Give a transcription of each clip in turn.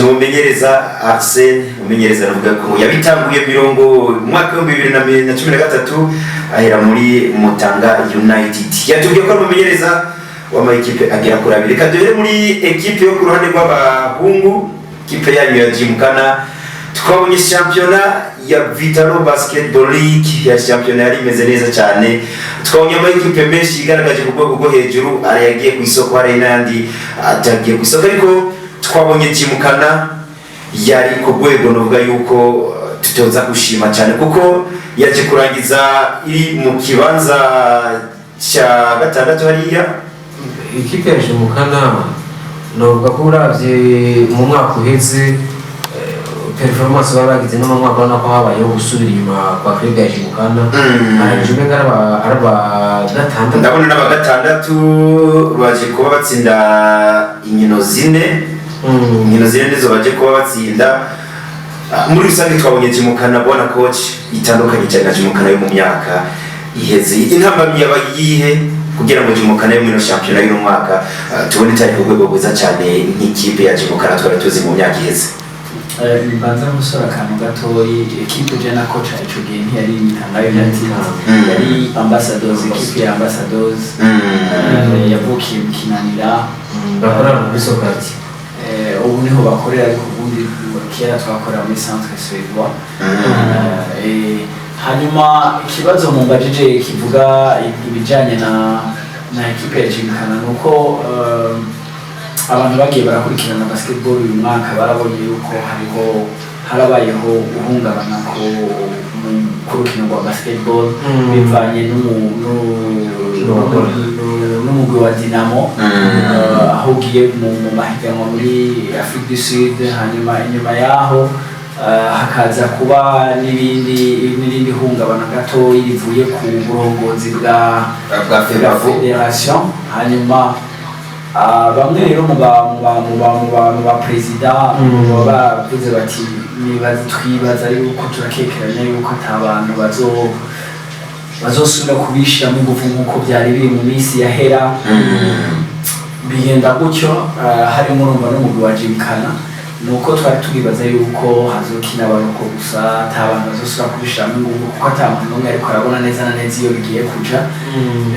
Umumenyereza Arsene, umumenyereza navuga ko yabitanguye mirongo mu mwaka wa 2013, ahera muri Mutanga United. Yatubwiye ko ari umumenyereza w'amakipe agera kuri abiri. Reka duhere muri ekipe yo ku ruhande rw'abahungu, ekipe yanyu ya Gymkhana. Twabonye shampiyona ya Vital'O Basketball League, ya shampiyona yari imeze neza cyane. Twabonye amakipe menshi yigaragaje ku rwego rwo hejuru, hari yagiye ku isoko, hari n'ayandi atagiye ku isoko, ariko twabonye Gymkhana yari ku rwego novuga yuko tutoza gushima cyane, kuko yaje kurangiza iri mu kibanza cya gatandatu hariya. Ikipe ya Gymkhana, novuga ko uravye mu mwaka uheze, performance baba bagize, no mu mwaka ubona ko habayeho gusubira inyuma kwa club ya Gymkhana. Arangije umenga araba gatandatu. Ndabona n'aba gatandatu, baje kuba batsinda inkino zine. Inkino zine nizo baje kuba batsinda. Muri rusange twabonye Gymkhana, bwana coach, itandukanye cyane na Gymkhana yo mu myaka iheze. Intambamyi yaba iyihe kugira ngo Gymkhana yo muri ino shampiyona y'uno mwaka tubone itari ku rwego rwiza cyane nk'ikipe ya Gymkhana twari tuzi mu myaka iheze? Mbanza gusora akantu gatoyi. Ekipe je na coach ico gihe ntiyari Mutanga United, yari Ambassadors, ekipe ya Ambassadors yavukiye mu Kinanira. Bakorana muri Sokati. Ubu niho bakorera, ariko ubundi kera twakorera muri Centre Suédois. Hanyuma ikibazo mumbajije kivuga ibijanye na ekipe ya Gymkhana, nuko abantu bagiye barakurikirana basketball uyu mwaka barabonye yuko hariho harabayeho guhungabana ku rukino rwa basketball bivanye n'umugwi wa Dinamo, aho ugiye mu mahiganwa muri Afrique du Sud. Hanyuma inyuma yaho hakaza kuba n'ibindi n'irindi hungabana gatoyi rivuye ku burongozi bwa bwa bwa FEBABU. Fédération. Hanyuma bamwe rero mu ba perezida baba bavuze bati: "Nibaza, twibaza yuko, turakekeranya yuko ata bantu bazosubira kubishiramo ingufu nk'uko byari biri mu minsi yahera." Bigenda gutyo. Harimo urumva n'umugwi wa Gymkhana, nuko twari tubibaza yuko hazokina aba locaux gusa, ata bantu bazosubira kubishiramo ingufu, kuko ata muntu n'umwe ariko arabona neza na neza iyo bigiye kuja.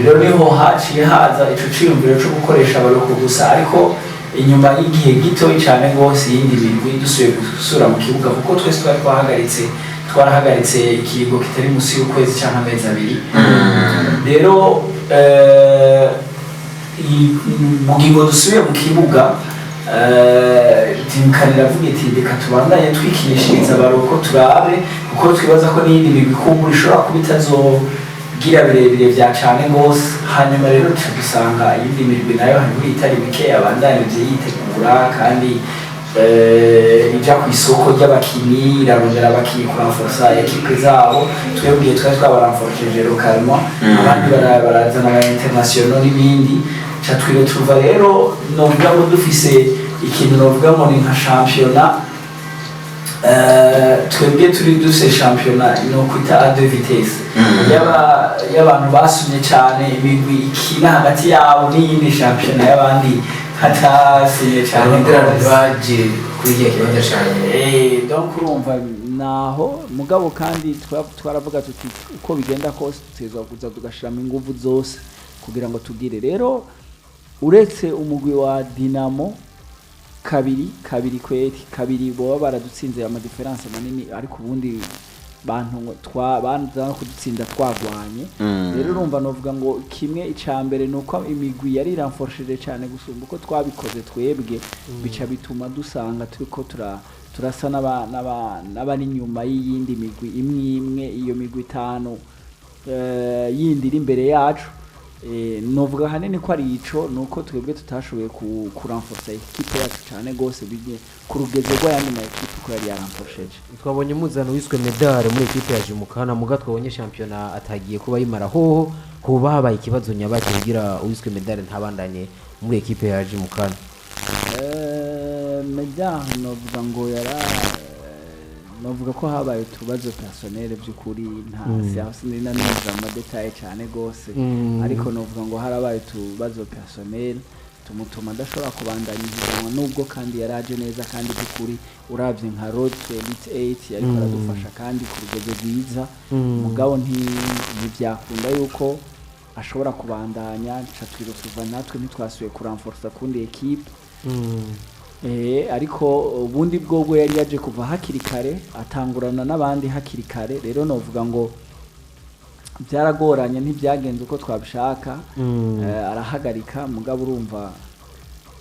Rero niho haciye haza ico ciyumviro co gukoresha aba locaux gusa, ariko inyuma y'igihe gitoyi cane rwose iyindi migwi dusubiye gusubira mu kibuga, kuko twese twari twahagaritse, twarahagaritse ikiringo kitari munsi y'ukwezi canke amezi 2. Rero mu ngingo dusubiye mu kibuga, Gymkhana iravuga iti: "Reka tubandanye twikinishiriza aba locaux, turabe," kuko twibaza ko n'iyindi migwi kumbura ishobora kuba itazogira birebire vya cane gose. Hanyuma rero tuca dusanga iyindi migwi nayo hariho itari mike yabandanije yitegura kandi ija ku isoko ry'abakinyi, irarondera abakinyi kurenforsa ekipe zabo. Twebwe twari twabarenforceje localement, abandi barazana aba international n'ibindi. Ca twiretrouva rero, novuga ngo dufise ikintu novuga ngo ni nka shampiyona, twebwe turi dufise shampiyona no kwita à deux vitesses, y'abantu basumye cyane, imigwi ikina hagati yabo, n'iyindi shampiyona y'abandi hatasinye cyane. Arondera baje kuri kiriya kibanza ca nyuma. Donc urumva naho, mugabo kandi twaravuga tuti uko bigenda kose tutegerezwa kuza tugashiramo inguvu zose kugira ngo tugire. Rero uretse umugwi wa Dinamo kabiri kabiri kweri kabiri boba baradutsinze ama différence manini, ariko ubundi bantu ngo twa banza no kudutsinda twagwanye. Rero urumva novuga ngo kimwe ica mbere ni uko imigwi yari irenforceje cyane gusumba uko twabikoze twebwe, bica bituma dusanga turiko turasa n'abari inyuma y'iyindi migwi imwe imwe, iyo migwi itanu yindi iri imbere yacu. Novuga ahanini ko ari ico, nuko twebwe tutashoboye kurenforsa ekipe yacu cyane gose bige ku rugezo rw'ayandi ma ekipe uko yari yarenforceje. Twabonye muzano wiswe Medare muri ekipe ya Gymkhana, muga twabonye shampiyona atagiye kuba yimara. Hoho kuba habaye ikibazo nyabaki kugira uwiswe Medare ntabandanye muri ekipe ya Gymkhana? Medar novuga ngo yara novuga ko habaye utubazo personnel by'ukuri, nta sinina neza mu ma détails cyane gose, ariko novuga ngo harabaye utubazo personnel. Tumutuma adashobora kubandanya ihiganwa, nubwo kandi yaraje neza, kandi by'ukuri uravye nka Road to Elite 8 yariko aradufasha kandi ku rugero rwiza. Mugabo ntibyakunda yuko ashobora kubandanya, nca twirosuva natwe ntitwasubiye kuramforsa kundi équipe. Ariko ubundi bwobwo yari yaje kuva hakiri kare, atangurana n'abandi hakiri kare. Rero novuga ngo byaragoranye, ntibyagenze uko twabishaka. Arahagarika, mugabo urumva,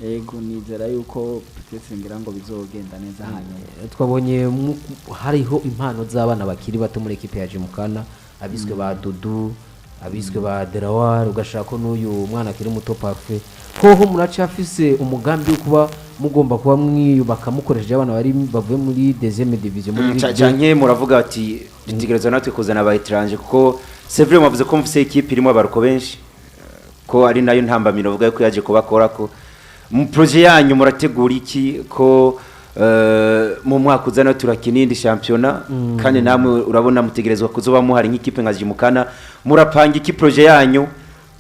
ego, nizera yuko peut-être ngira ngo bizogenda neza hanyuma. Twabonye hariho impano z'abana bakiri bato muri ekipe ya Jimukana, abiswe ba Dudu, abiswe ba Delaware, ugashaka ko n'uyu mwana akiri muto Parfait. Hoho muracafise umugambi wo kuba mugomba kuba mwiyubaka mukoresheje abana bari bavuye muri deuxième division, muri Ligue 2? Canke muravuga ati dutegerezwa natwe kuzana aba étranger? Kuko c'est vrai, mwavuze ko mufise équipe irimo aba locaux benshi, ko ari nayo ntambamiro uvuga ko yaje kubakora. Ko mu projet yanyu murategura iki, ko mu mwaka uzana turakina indi shampiyona, kandi namwe urabona mutegerezwa kuzoba muhari nk'ikipe nka Jimukana? Murapanga iki? Projet yanyu,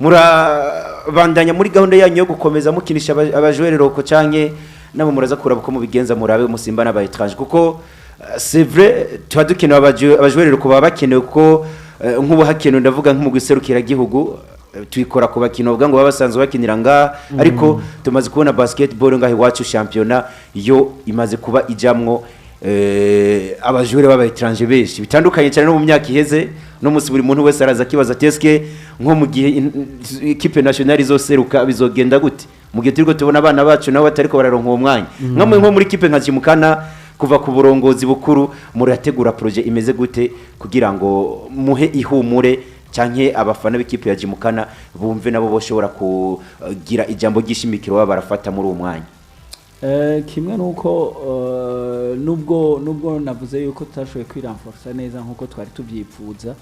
murabandanya muri gahunda yanyu yo gukomeza mukinisha aba joueurs locaux, canke namwe muraza kuraba uko mubigenza, murabe musimba n'aba étranger? Kuko c'est vrai, tuba dukenewe aba joueurs locaux, baba bakenewe, kuko nk'ubu hakenewe, ndavuga nk'umugwi serukiragihugu, tuyikora ku bakino bavuga ngo baba basanzwe bakinira ngaha. Ariko tumaze kubona basketball ngaha iwacu, shampiyona yo imaze kuba ijamwo aba joueurs b'aba étranger benshi, bitandukanye cyane no mu myaka iheze. No munsi buri muntu wese araza akibaza ati: "Eske nko mu gihe équipe nationale izoseruka bizogenda gute, mu gihe turiko tubona abana bacu nabo batariko bararonka uwo mwanya?" Nkamwe nko muri équipe nka Jimukana, kuva ku burongozi bukuru, murategura projet imeze gute kugira ngo muhe ihumure canke abafana b'ikipe ya Jimukana bumve nabo boshobora kugira ijambo ry'ishimikiro baba barafata muri uwo mwanya? Kimwe nuko nubwo navuze yuko tutashoboye kwiramforsa neza nkuko twari tubyipfuza,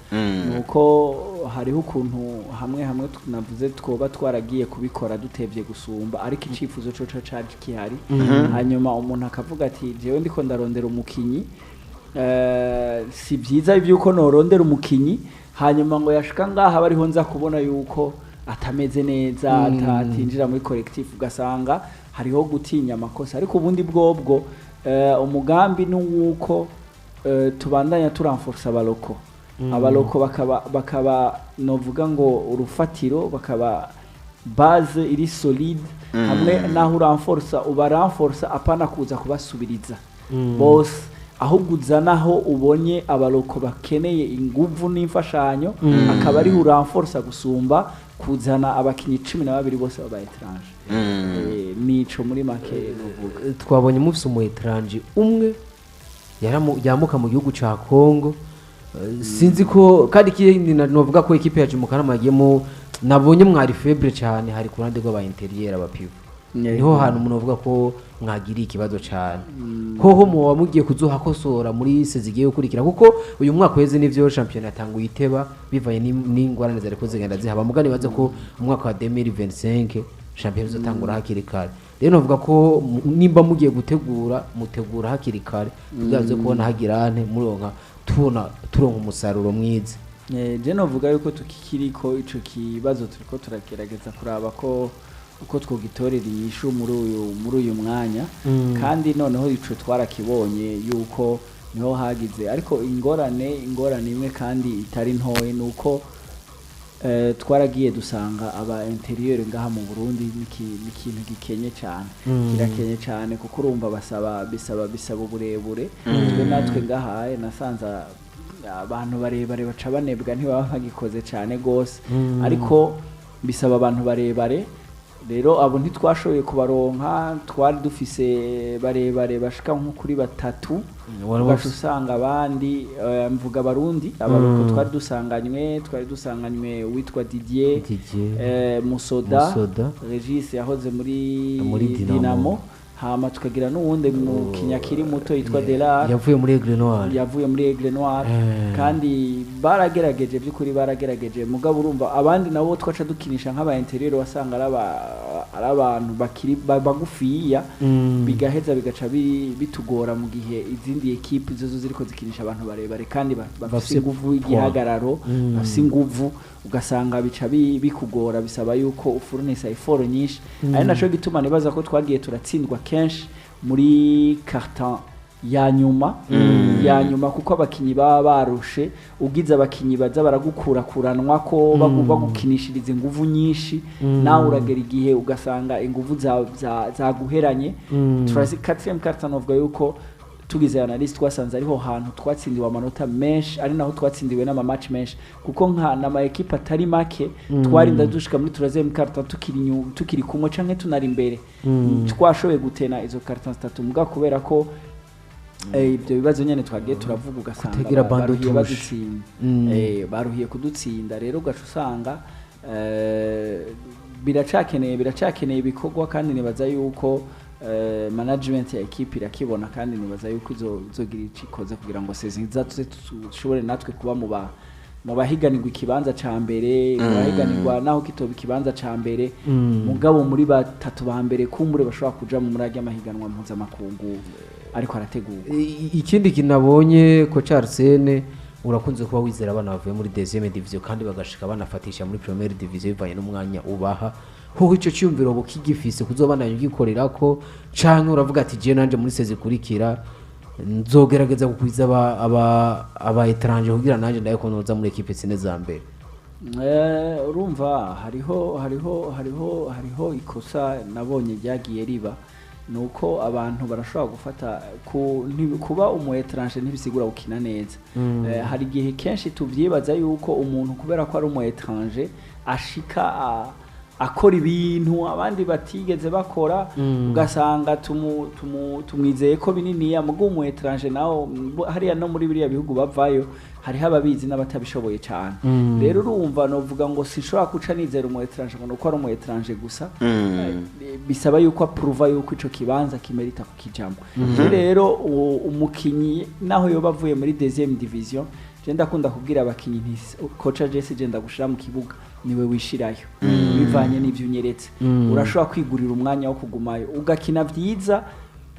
nuko hariho ukuntu hamwe hamwe navuze twoba twaragiye kubikora dutevye gusumba, ariko icifuzo coco cari kihari. Hanyuma umuntu akavuga ati: "Jewe ndiko ndarondera umukinyi, si byiza byuko norondera umukinyi hanyuma ngo yashika ngaha bariho nza kubona yuko atameze neza, atinjira muri collectif", ugasanga hariho gutinya amakosa. Ariko ubundi bwobwo umugambi ni uwuko tubandanya turamforsa aba locaux, aba locaux bakaba novuga ngo urufatiro, bakaba base iri solide. Hamwe naho uramforsa, ubaramforsa apana kuza kubasubiriza bose, ahubwo uzanaho ubonye aba locaux bakeneye inguvu n'imfashanyo, akaba ariho uramforsa gusumba kuzana abakinyi 12 bose baba étranger. Nico muri make novuga. Twabonye mufise umu étranger umwe yamuka mu gihugu ca Congo. Sinzi ko kandi ikindi novuga ko ekipe ya Jimukana mwagiyemo, nabonye mwari faible cyane hari ku ruhande rw'aba intérieur, aba pivot. Niho hantu umuntu avuga ko mwagiriye ikibazo cyane. Hoho muba mugiye kuzohakosora muri saison igiye gukurikira? Kuko uyu mwaka uheze nivyo, shampiyona yatanguye iteba bivanye n'ingorane zariko zigenda zihaba, mugani baze ko umwaka wa 2025 shampiyona izotangura hakiri kare. Rero novuga ko nimba mugiye gutegura, mutegura hakiri kare kugira ngo kubona hagirante muronka, tubona turonka umusaruro mwiza. Je novuga yuko tukikiriko ico kibazo, turiko turagerageza kuraba ko uko twogitorera inyishu muri uyu mwanya. Kandi noneho ico twarakibonye yuko niho hagize, ariko ingorane imwe kandi itari ntoyi nuko twaragiye dusanga aba intérieur ngaha mu Burundi n'ikintu gikenye cyane. Kirakenye cyane, kuko urumva basaba bisaba bisaba uburebure. Twe natwe ngaha nasanze abantu barebare baca banebwa, ntibaba bagikoze cyane gose. Ariko bisaba abantu barebare. Rero abo ntitwashoboye kubaronka. Twari dufise barebare bashika nko kuri batatu. Wari ugaca usanga abandi, mvuga abarundi, aba locaux twari dusanganywe uwitwa Didier, Didier. Musoda, Musoda. Regis yahoze muri Muri Dinamo. Dinamo. Hama tukagira n'uwundi mukinyi akiri muto yitwa Delar. Yavuye muri Aigle Noir. Yavuye muri Aigle Noir. Kandi baragerageje, by'ukuri baragerageje. Mugabo urumva abandi nabo twaca dukinisha nk'aba intérieur, wasanga ari abantu bakiri bagufiya, bigaheza bigaca bitugora mu gihe izindi ekipe zo ziriko zikinisha abantu barebare kandi bafise bafise inguvu, poids. Igihagararo, bafise inguvu, ugasanga bica bikugora, bisaba yuko ufurnisa effort nyinshi. Ari naco gituma nibaza ko twagiye turatsindwa kenshi muri quart-temps ya nyuma ya nyuma, kuko abakinyi baba barushe. Ugize abakinyi baza baragukurakuranwa ko bagukinishiriza inguvu nyinshi, nawe uragera igihe ugasanga inguvu zaguheranye. Turazi quatrième quart-temps, novuga yuko tugize analyse twasanze ariho hantu twatsindiwe amanota menshi, ari naho twatsindiwe n'ama match menshi, kuko nka n'ama ekipe atari make twarinda dushika muri troisième quart-temps tukiri tukiri kumwe canke tunari imbere, twashoboye gutena izo quart-temps zitatu. Muga kubera ko ibyo bibazo nyene twagiye turavuga, ugasanga kutagira bande baruhiye touche. Badutsinda. Baruhiye kudutsinda. Rero ugaca usanga biracakeneye ibikorwa, kandi nibaza yuko management ya equipe irakibona, kandi nibaza yuko izogira ico ikoze kugira ngo saison iza tuze dushobore natwe kuba mu bahiganirwa ikibanza ca mbere, mu bahiganirwa naho kitoba ikibanza ca mbere, mugabo muri batatu ba mbere kumbure bashobora kuja mu muri amahiganwa mpuzamakungu ariko arategurwa. Ikindi kintu nabonye ko Arsene urakunze kuba wizera abana bavuye muri deuxième division kandi bagashika banafatisha muri première division bivanye n'umwanya ubaha. Hoho ico cyumviro bukigifise kuzobandanya ugikorera ko, canke uravuga ati je nanje muri saison ikurikira nzogerageza gukwiza aba étranger kugira nanje ndaye ko noza muri équipe zine za mbere? Urumva hariho ikosa nabonye ryagiye riba, ni uko abantu barashobora gufata kuba umu étranger ntibisigura gukina neza. Hari igihe kenshi tuvyibaza yuko umuntu kubera ko ari umu étranger ashika akora ibintu abandi batigeze bakora, ugasanga tumwizeye ko bininiya. Mugo umu étranger nawo hariya no muri biriya bihugu bavayo hariho ababizi n'abatabishoboye cyane. Rero urumva novuga ngo sinshobora guca nizera umu étranger ngo nuko ari umu étranger gusa. Bisaba yuko apruva yuko ico kibanza kimerita kukijamwo. Rero umukinyi naho yoba avuye muri deuxième division, je ndakunda kubwira abakinyi nti coach Jesse, je ndagushira mu kibuga niwe wishirayo bivanye n'ivyo unyeretse. Urashobora kwigurira umwanya wo kugumayo ugakina vyiza,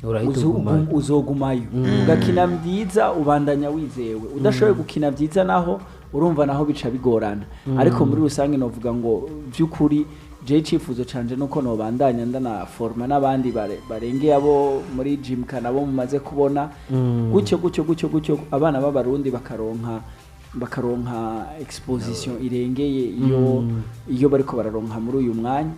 urahita ugumayo. Uzogumayo ugakina vyiza, ubandanya wizewe. Udashoboye gukina vyiza naho, urumva naho bica bigorana. Ariko muri rusange novuga ngo vy'ukuri je icifuzo canje nuko nobandanya ndanaforma n'abandi barengeye abo muri Gymkhana nabo mumaze kubona, gutyo gutyo gutyo gutyo, abana b'Abarundi bakaronka exposition irengeye iyo bariko bararonka muri uyu mwanya.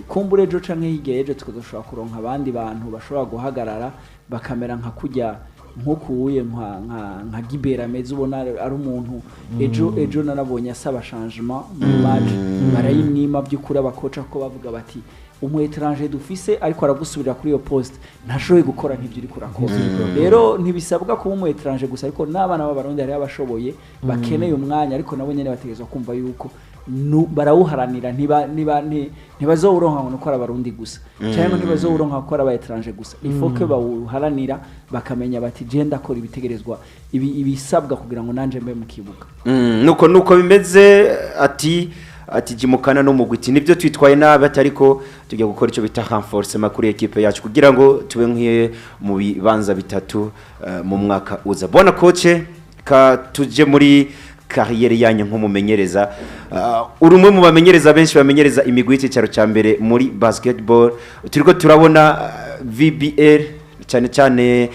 Kumbura ejo canke hirya y'ejo tukazoshobora kuronka abandi bantu bashobora guhagarara bakamera nka kurya nk'ukuye nka Gibera ameze, ubona ari umuntu. Ejo narabonye asaba changement mu match, barayimwima by'ukuri abakoca, ko bavuga bati umu étranger dufise ariko aragusubira kuri iyo poste ntashoboye gukora nk'ibyo uriko urakora. Rero ntibisabwa kuba umu étranger gusa, ariko n'abana b'Abarundi hariho abashoboye bakeneye umwanya, ariko nabo nyene bategerezwa kumva yuko barawuharanira. Ntibazowuronka ngo nuko ari Abarundi gusa, cyangwa ntibazowuronka ko ari aba étranger gusa. Il faut que bawuharanira, bakamenya bati je ndakora ibitegerezwa, ibisabwa kugira ngo nanje mbe mu kibuga. Nuko bimeze. Ati Gymkhana no mugwiti nibyo twitwaye nabi, ati ariko tujya gukora icyo bita renforcement kuri équipe yacu kugira ngo tube nk'iye mu bibanza bitatu mu mwaka uza. Bona coach, ka tuje muri carrière yanyu nk'umumenyereza. Uri umwe mu bamenyereza benshi bamenyereza imigwi y'icyicaro cya mbere muri basketball. Turiko turabona VBL, cyane cyane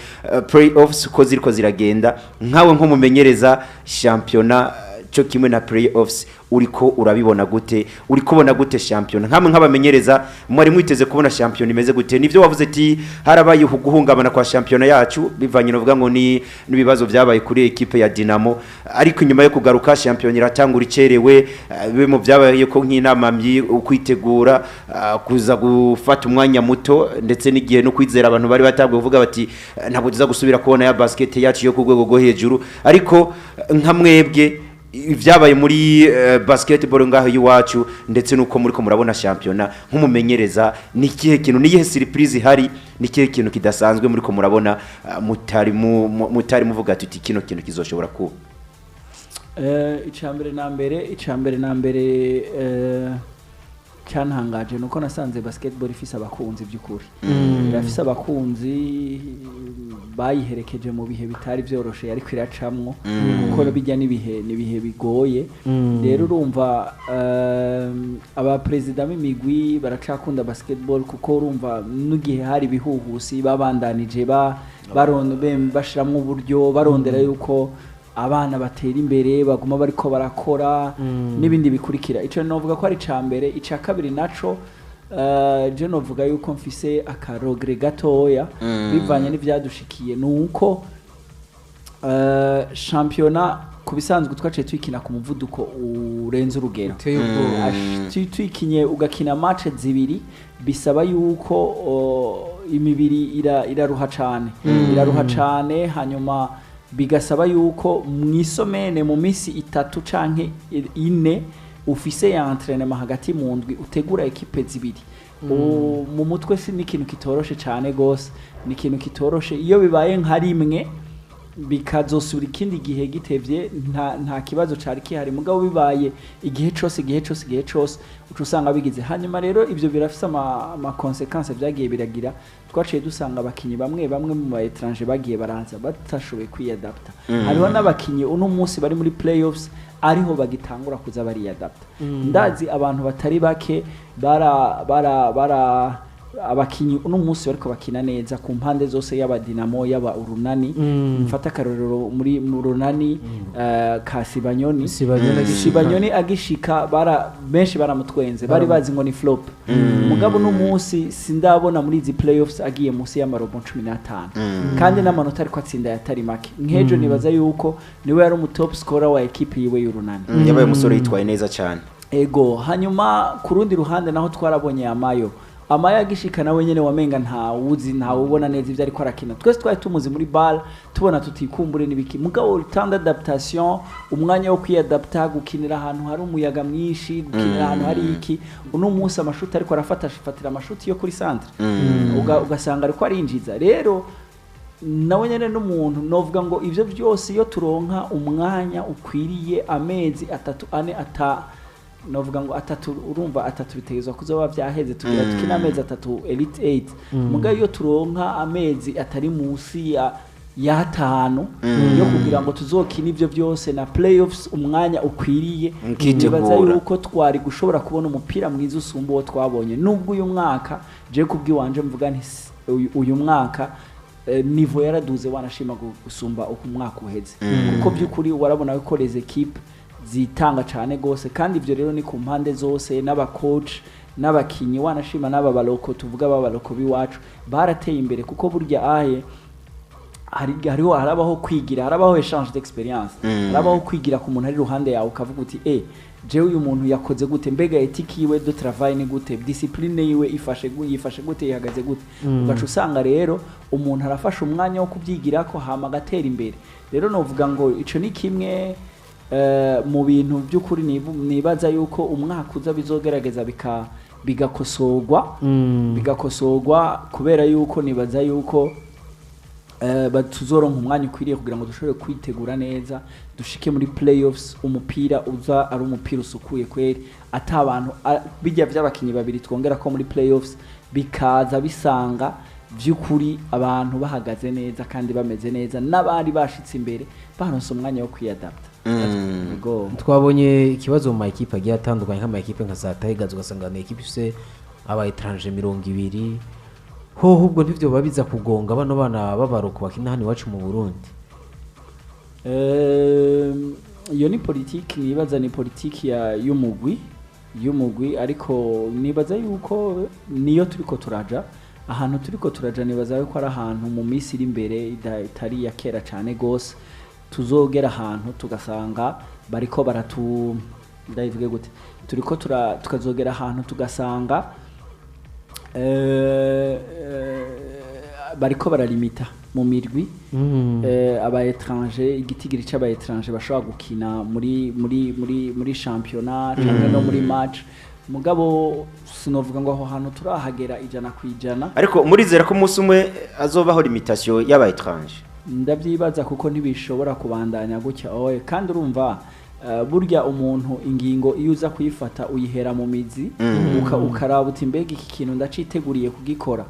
play-offs uko ziriko ziragenda. Nkawe nk'umumenyereza, shampiyona cyo kimwe na play-offs uriko urabibona gute? Uriko ubona gute shampiyona? Nkamwe nk'abamenyereza mwari mwiteze kubona shampiyona imeze gute? Nivyo wavuze ati harabaye guhungabana kwa shampiyona yacu bivanye novuga ngo ni n'ibibazo byabaye kuri équipe ya Dinamo, ariko inyuma yo kugaruka shampiyona iratangura icerewe, bibe mu byabaye ko nk'inama myi ukwitegura kuza gufata umwanya muto, ndetse n'igihe no kwizera abantu bari batabwe kuvuga bati ntabwo tuza gusubira kubona ya basket yacu yo ku rwego rwo hejuru. Ariko nka mwebwe Ibyabaye muri basketball ngaho iwacu, ndetse nuko muri ko murabona shampiyona nk'umumenyereza, ni ikihe kintu, ni iyihe surprise ihari, ni ikihe kintu kidasanzwe muri ko murabona mutari muvuga tuti kino kintu kizoshobora kuba? Icambere na mbere cyantangaje nuko nasanze basketball ifise abakunzi by'ukuri. Irafise abakunzi bayiherekeje mu bihe bitari byoroshe, ariko iracamwo, kuko bijya n'ibihe bigoye. Rero urumva, abaperezida b'imigwi baracakunda basketball, kuko urumva n'igihe hari ibihuhusi babandanije bashiramwo uburyo, barondera yuko abana batera imbere, baguma bariko barakora n'ibindi bikurikira. Ico novuga ko ari ica mbere. Ica kabiri naco, je novuga yuko mfise aka regret gatoya bivanye n'ivyadushikiye, nuko shampiyona ku bisanzwe twaciye tuyikina ku muvuduko urenze urugero. Uteye ubwoba. Tuyikinye ugakina match zibiri, bisaba yuko imibiri iraruha cane, iraruha cane, hanyuma bigasaba yuko mu i semaine, mu minsi 3 canke 4 ufise ya entraînement hagati mu ndwi, utegura équipe zibiri. Mu mutwe si n'ikintu kitoroshe cane gose, ni ikintu kitoroshe. Iyo bibaye nka rimwe bikazosubira ikindi gihe gitevye, nta kibazo cari kihari, mugabo bibaye igihe cose, igihe cose, igihe cose, uca usanga bigize. Hanyuma rero ivyo birafise ama conséquences vyagiye biragira. Twaciye dusanga abakinyi bamwe bamwe mu ba étrangers bagiye baraza batashoboye kwiyadapta. Hariho n'abakinyi uno munsi bari muri playoffs ariho bagitangura kuza bariyadapta. Ndazi abantu batari bake bara bara bara abakinyi uno munsi bariko bakina neza ku mpande zose, yaba Dinamo, yaba Urunani. Mfata akarorero mu Runani, ka Sibanyoni. Sibanyoni agishika. Sibanyoni agishika, bara benshi baramutwenze, bari bazi ngo ni flop. Mugabo uno munsi sindabona muri izi playoffs agiye munsi y'ama rebonds 15, kandi n'amanota ariko atsinda yatari make. Nk'ejo nibaza yuko niwe yari umu top scorer wa équipe yiwe y'Urunani. Yabaye umusore yitwaye neza cyane. Ego. Hanyuma ku rundi ruhande naho twarabonye Amayo agishika, nawe nyene wamenga ntawuzi, ntawubona neza ivyo ariko arakina. Twese twari tumuzi muri BAL, tubona tutikumbure n'ibiki, mugabo temps d'adaptation, umwanya wo kwiyadapta, gukinira ahantu hari umuyaga mwinshi, gukinira ahantu hari iki. Uno munsi amashuti ariko arafata, afatira amashuti yo kuri centre, ugasanga ariko arinjiza. Rero nawe nyene n'umuntu novuga ngo ivyo byose iyo turonka umwanya ukwiriye, amezi 3, 4, ata novuga ngo 3, urumva 3 bitegerezwa kuzoba vyaheze, tugira tukina amezi 3 Elite 8. Mugabo iyo turonka amezi atari munsi ya 5 yo kugira ngo tuzokine ivyo byose na playoffs umwanya ukwiriye, Mukitegura. nibaza yuko twari gushobora kubona umupira mwiza usumba uwo twabonye. Nubwo uyu mwaka je kubwiwanje mvuga nti uyu mwaka niveau yaraduze, wanashima gusumba uko umwaka uheze, kuko by'ukuri warabona ko les équipes zitanga cane gose. Kandi ivyo rero ni ku mpande zose, n'aba coach n'abakinyi, wanashima n'aba baloko tuvuga, b'abaloko b'iwacu barateye imbere, kuko burya ahe hariho harabaho kwigira, harabaho échange d'expérience, harabaho kwigira ku muntu ari iruhande yawe, ukavuga uti: "Jewe uyu muntu yakoze gute? Mbega éthique yiwe de travail ni gute? Discipline yiwe yifashe gute? Ihagaze gute?" Ugaca usanga rero umuntu arafasha umwanya wo kubyigirako, hama agatera imbere. Rero novuga ngo ico ni kimwe mu bintu by'ukuri nibaza yuko umwaka uza bizogerageza bigakosorwa, bigakosorwa, kubera yuko nibaza yuko tuzoronka umwanya ukwiriye kugira ngo dushobore kwitegura neza, dushike muri playoffs umupira uza ari umupira usukuye kweri, ata abantu bijya by'abakinyi babiri twongera ko muri playoffs, bikaza bisanga by'ukuri abantu bahagaze neza kandi bameze neza, n'abari bashitse imbere baronse umwanya wo kwiyadapta. Ego. Twabonye ikibazo mu ma équipes agiye atandukanye, nk'ama équipes nka za Tigers, ugasanga ni équipe ifise aba étrangers 20. Hoho ubwo ntivyo biba biza kugonga bano bana b'abaroko bakina hano iwacu mu Burundi? Iyo ni politiki, nibaza ni politiki ya y'umugwi, ariko nibaza yuko niyo turiko turaja, ahantu turiko turaja, nibaza yuko ari ahantu mu minsi iri imbere itari iya kera cane gose, tuzogera ahantu tugasanga bariko baratu, ndabivuge gute, turiko tukazogera ahantu tugasanga bariko baralimita. mu mirwi aba étranger, igitigiri c'aba étranger bashobora gukina muri championnat canke no muri match. Mugabo sinovuga ngo aho hantu turahagera 100%. Ariko murizera ko umunsi umwe azobaho limitation y'aba étranger? Ndabyibaza, kuko ntibishobora kubandanya gutya oye. Kandi urumva, burya umuntu ingingo iyo uza kuyifata uyihera mu mizi, ukaraba uti: "Mbega iki kintu ndaciteguriye kugikora?"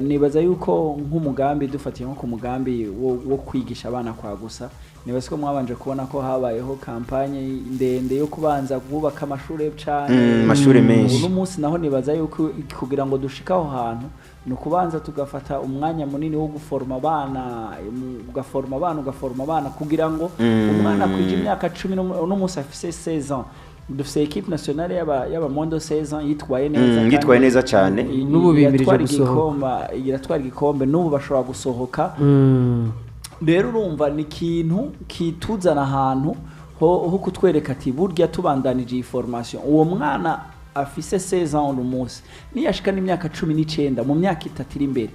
Nibaza yuko nk'umugambi, dufatiye nko ku mugambi wo kwigisha abana kwa gusa, nibaza ko mwabanje kubona ko habayeho campagne ndende yo kubanza kubaka amashure cane. Amashure menshi. Uno munsi naho nibaza yuko kugira ngo dushike aho hantu ni ukubanza tugafata umwanya munini wo guforoma abana, ugaforoma abana, ugaforoma abana, kugira ngo umwana akwije imyaka 10 uno munsi afise 16 ans. Dufise équipe nationale y'aba moins de 16 ans yitwaye neza kandi Yitwaye neza cane. N'ubu bimirije iratwara gusohoka. Iratwara igikombe, n'ubu bashobora gusohoka. Rero urumva ni ikintu kituzana ahantu ho kutwereka ati burya tubandanije iyi formation, uwo mwana afise 16 ans uno munsi, niyashika n'imyaka 19 mu myaka 3 iri imbere,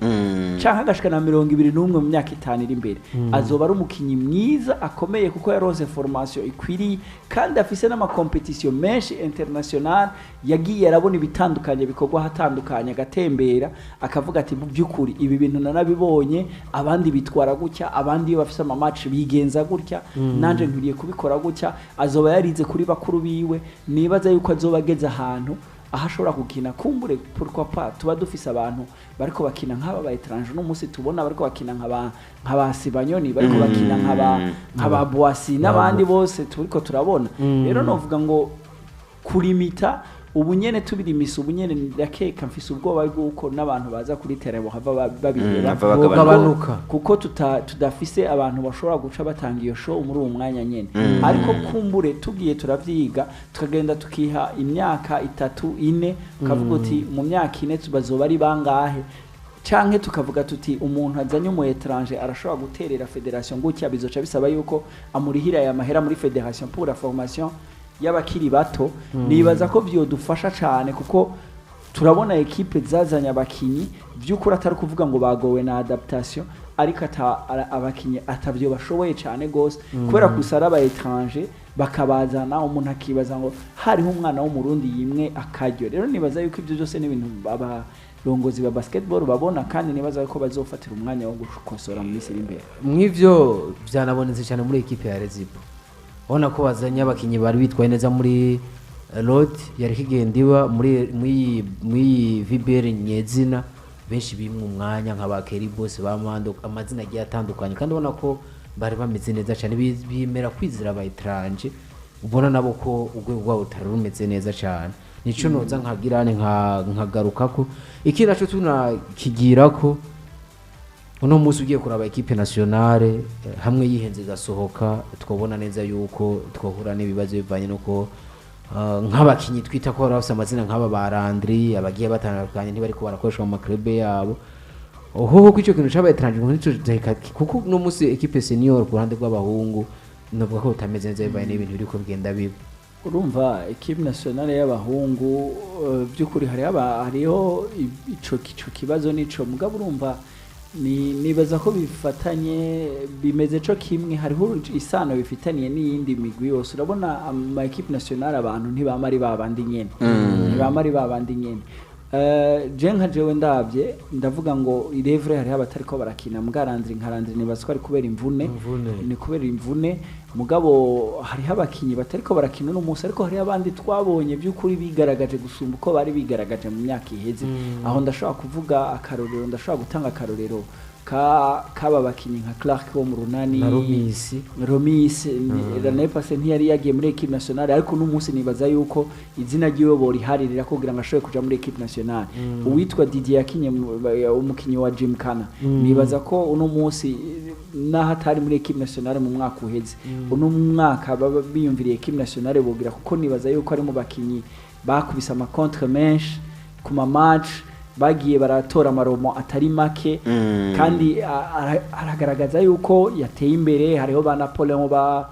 canke agashika na 21 mu myaka 5 iri imbere, azoba ari umukinyi mwiza akomeye, kuko yaronse formation ikwiriye kandi afise n'ama compétition menshi international, yagiye arabona ibitandukanye bikorwa ahatandukanye, agatembera, akavuga ati: "Mu by'ukuri ibi bintu narabibonye, abandi bitwara gutya, abandi iyo bafise ama match bigenza gutya, nanje nkwiriye kubikora gutya." Azoba yarize kuri bakuru biwe. Nibaza yuko azoba ageze ahantu aho ashobora gukina. Kumbure, pourquoi pas, tuba dufise abantu bariko bakina nk'aba ba étranger no munsi tubona bariko bakina nk'aba Sibanyoni, bariko bakina nk'aba Boissy n'abandi bose turiko turabona. Rero novuga ngo kurimita ubu nyene, tubirimisa ubu nyene, ndakeka, mfise ubwoba bw'uko n'abantu baza kuri terrain bohava babiheba. Bava bagabanuka. Bogabanuka. Kuko tudafise abantu bashobora guca batanga iyo show muri uwo mwanya nyene. Ariko kumbure tugiye turavyiga, tukagenda tukiha imyaka 3, 4, ukavuga uti mu myaka 4 bazoba ari bangahe, canke tukavuga tuti umuntu azanye umu étranger arashobora guterera fédération gutya, bizoca bisaba yuko amurihira aya mahera muri fédération pour la formation y'abakiri bato. Nibaza ko vyodufasha cane, kuko turabona équipe zazanye abakinyi by'ukuri atari kuvuga ngo bagowe na adaptation, ariko abakinyi atavyo bashoboye cane gose, kubera gusa ari aba étranger bakabazana, umuntu akibaza ngo hariho umwana w'Umurundi yimwe akaryo. Rero nibaza yuko ibyo byose ni ibintu abarongozi ba basketball babona, kandi nibaza ko bazofatira umwanya wo gukosora mu minsi iri imbere. Mw'ivyo byanabonetse cyane muri équipe ya Rezipo, ubona ko bazanye abakinyi bari bitwaye neza muri Rod yari kigenda iba muri VBL nyezina, benshi bimwe umwanya nka ba Kerry Boss, ba Mando, amazina agiye atandukanye, kandi ubona ko bari bameze neza cyane. Bimera kwizera aba étranger, ubona nabo ko urwego rwabo rutari rumeze neza cyane. Nico noza nkagirane nkagaruka ko iki naco tunakigira ko uno munsi ugiye kuraba équipe nationale, hamwe yihenze igasohoka, twabona neza yuko twahura n'ibibazo bivanye nuko nk'abakinyi twita ko bari bafise amazina nk'aba ba Landry abagiye batandukanye ntibariko barakoreshwa mu ma club yabo. Ohoho ko ico kintu cabaye étranger ngo nico kuko uno munsi équipe senior ku ruhande rw'abahungu novuga ko butameze neza bivanye n'ibintu biriko bigenda biba. Urumva, équipe nationale y'abahungu, by'ukuri hariho ico kibazo nico. Mugabo urumva, ni nibaza ko bifatanye, bimeze co kimwe, hariho isano bifitaniye n'iyindi migwi yose. Urabona ama équipe nationale, abantu ntibama ari babandi nyene, ntibama ari babandi nyene. Je nka jewe ndabye ndavuga ngo irevre hariho abatariko barakina mbwa Landry, nka Landry nibaza ko ari kubera imvune. Imvune. Ni kubera imvune. Mugabo hariho abakinyi batariko barakina uno munsi, ariko hariho abandi twabonye by'ukuri bigaragaje gusumba uko bari bigaragaje mu myaka iheze. Aho ndashobora kuvuga akarorero, ndashobora gutanga akarorero ka kaba bakinyi nka Clark wo mu Runani. Na Romisi. Romis l'année passée ntiyari yagiye muri équipe nationale, ariko uno munsi nibaza yuko izina ryiwe boriharirira kugira ngo ashobore kuja muri équipe nationale. Uwitwa Didier yakinye umukinyi wa Gymkhana, nibaza ko uno munsi naho atari muri équipe nationale mu mwaka uheze, uno mwaka baba biyumviriye équipe nationale bogira, kuko nibaza yuko ari mu bakinyi bakubise ama contre menshi ku ma match, bagiye baratora amaromo atari make, kandi aragaragaza yuko yateye imbere. Hariho ba Napoleon ba